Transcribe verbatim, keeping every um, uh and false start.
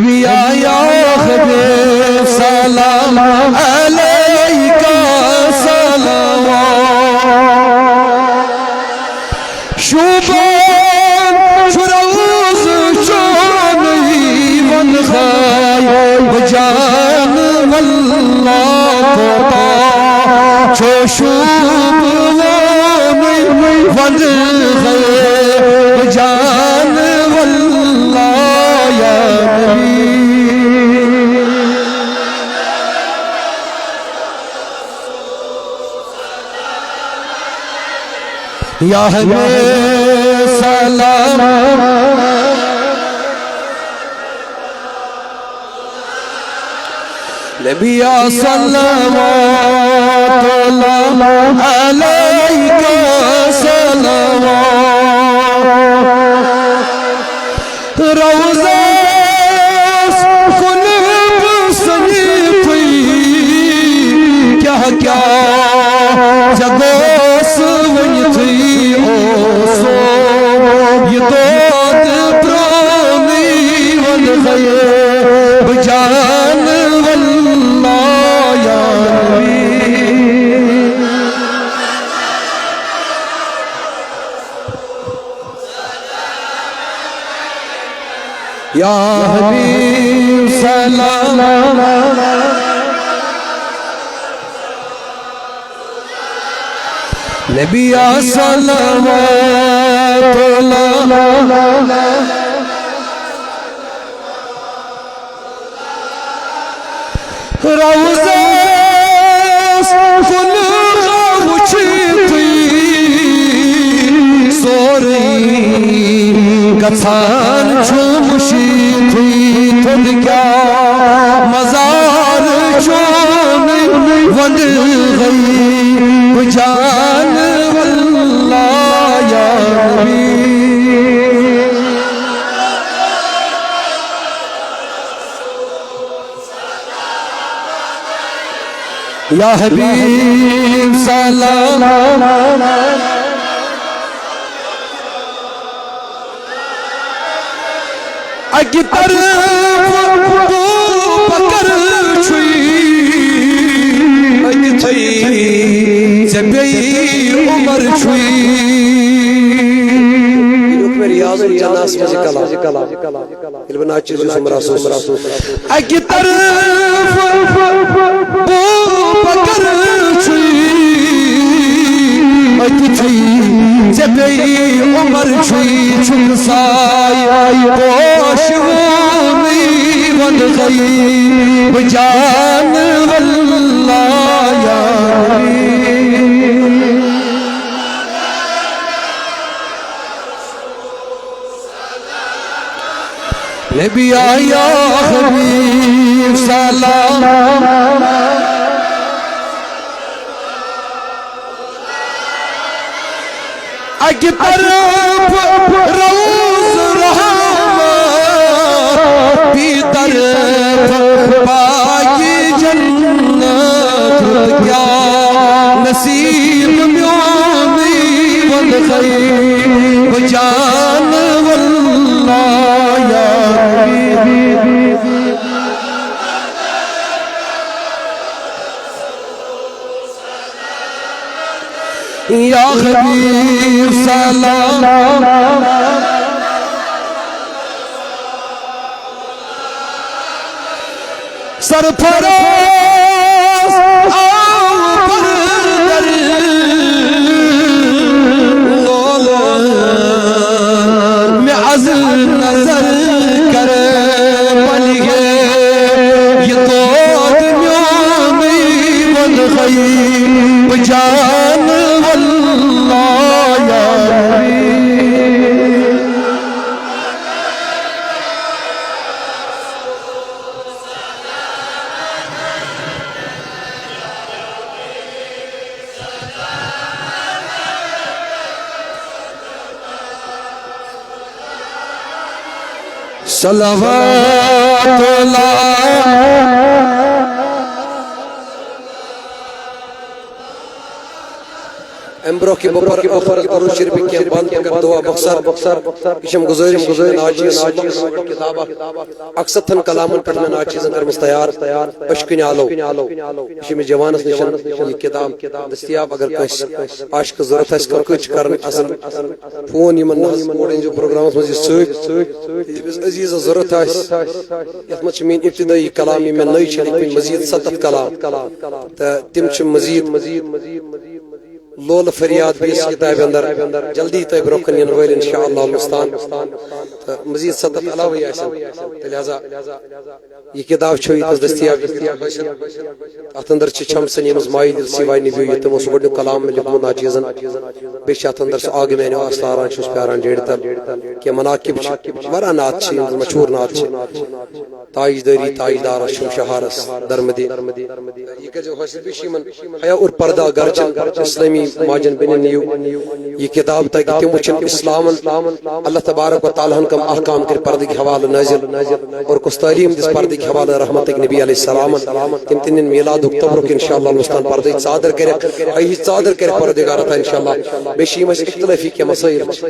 يا يا حبيب سلام عليك صلوات. شوبان شروز چوني ونخاي بجان والله كوتا. شو شوبان ونخاي بجان والله يا نبي. يا حبيب سلام. نبي يا صلوات الله عليك صلوات. روزس کُن بہٕ سٔنِتھٕے، کیٛاہ کیٛاہ ژےٚ گوس ؤنِتھٕے اوسُم یہِ دود پرٛونُے وَنہٕ ہے بہٕ جان واللہ یا نبی۔ يا حبيب سلام. نبي يا صلوات الله. روزس کُن وٕچھِتھٕے سورُے گژھان چھُ مٔشیٖتھٕے تھوٚد کیٛاہ مزار چھُنہٕ وۄنۍ گٔے بہٕ جان واللہ یا نبی۔ يا حبيب سلام. اکہِ طرفہٕ ابو بکر چھُے، اکہِ طرفہٕ ژےٚ بیٚیہِ عمر چھُے۔ یہِ لیوٚکھ مےٚ ریاض الجناحس منٛز یہِ کلام۔ ییٚلہِ بہٕ ناچیز یوسف مراد صٲب۔ اکہِ طرفہٕ ابو بکر چھُے، اکہِ طرفہٕ ژےٚ بیٚیہِ عمر چھُے، چھُکھ سایہِ پوش وونُے وَنہٕ ہے بہٕ جان واللہ یا نبی۔ نبی يا حبيب سلام. اکہِ طرفہٕ روضہ رحمت، بیٚیہِ طرفہٕ باغِ جنت۔ کیٛاہ نصیب میونُے وَنہٕ ہے بہٕ جان واللہ یا نبی۔ يا حبيب سلام. سرفراز آو بر در لولان، مےٚ از نظر کر بنہِ ہے یہِ دود میونُے وَنہٕ ہے بہٕ جان واللہ یا نبی۔ صلوات اللہ۔ امہِ برونٛہہ کہِ بہٕ پرٕ، بہٕ پرٕ درود شریف کینٛہہ بند، بہٕ کرٕ دعا مۄخصر۔ یہِ چھم گُزٲرِش، یہِ چھِ مےٚ ناچیز صٲبن کتابہ اکھ ستتھن کلامن پٮ۪ٹھ مےٚ ناچیزن کٔرمٕژ تیار۔ اشکنہِ آلو، یہِ چھِ مےٚ جوانس نِش یہِ کتاب دٔستیاب۔ اگر کٲنٛسہِ عاشقس ضروٗرت آسہِ، کانٛہہ کٲنٛسہِ چھِ کران اصل فون، یِمن نہ حظ اور أنۍزیو پروگرامس منٛز یہِ سۭتۍ۔ ییٚمِس عزیزس ضروٗرت آسہِ، یتھ منٛز چھِ میٲنۍ ابتدٲیی کلام، یِم مےٚ نٔوۍ چھِ لیکھمٕتۍ، مزید ستتھ کلام، تہٕ تِم چھِ مزید لولہٕ فریاد بیٚیِس کِتابہِ اندر جلدی تۄہہِ برونٛہہ کُن یِنہٕ وٲلۍ انشاءاللہ المستعان۔ تہٕ مزید ستتھ علاوے آسن۔ تہٕ لہذا یہِ کِتاب چھو ییٚتٮ۪س دٔستیاب، یہِ کِتاب حٲصِل۔ اتھ اندر چھِ چھم سنیمٕژ مایہِ دِل سیوانی بیو، یہِ تِمو سُہ گۄڈنیُک کلام مےٚ لیوٗکھمُت ناچیزن۔ بیٚیہِ چھِ اتھ اندر سُہ آگہٕ میانیو آستاران چھُس پیاران ڈیڈِ تل۔ کینٛہہ مناقب چھِ، واریاہ نعت چھِ، یِم زن مشہوٗر نعت چھِ۔ تاجدٲری تاجدارس چھُم شہارس درمدِ۔ یہِ کٔرۍزیو حٲصِل بیٚیہِ چھِ یِمن حیا اور پردہ گرچن اسلامی ماجن بیٚنٮ۪ن نِیِو یہِ کِتاب، تاکہِ تِم وٕچھن اسلامن اللہ تبارک و تعالیٰ ہن کم احکام کٔرۍ پردٕکۍ حوالہٕ نٲزِل اور کُس تعلیٖم دِژ پردٕکۍ حوالہٕ رحمتٕکۍ نبی علیہ السلامن۔ تِم تہِ نِن میلادُک تبرُک انشاءاللہ المستعان، پردٕچ ژادر کرٮ۪کھ، أہی ژادر کرٮ۪کھ پردگار عطا انشاءاللہ۔ بیٚیہِ چھِ یِم اَسہِ اختلٲفی کینٛہہ مسٲیل چھِ۔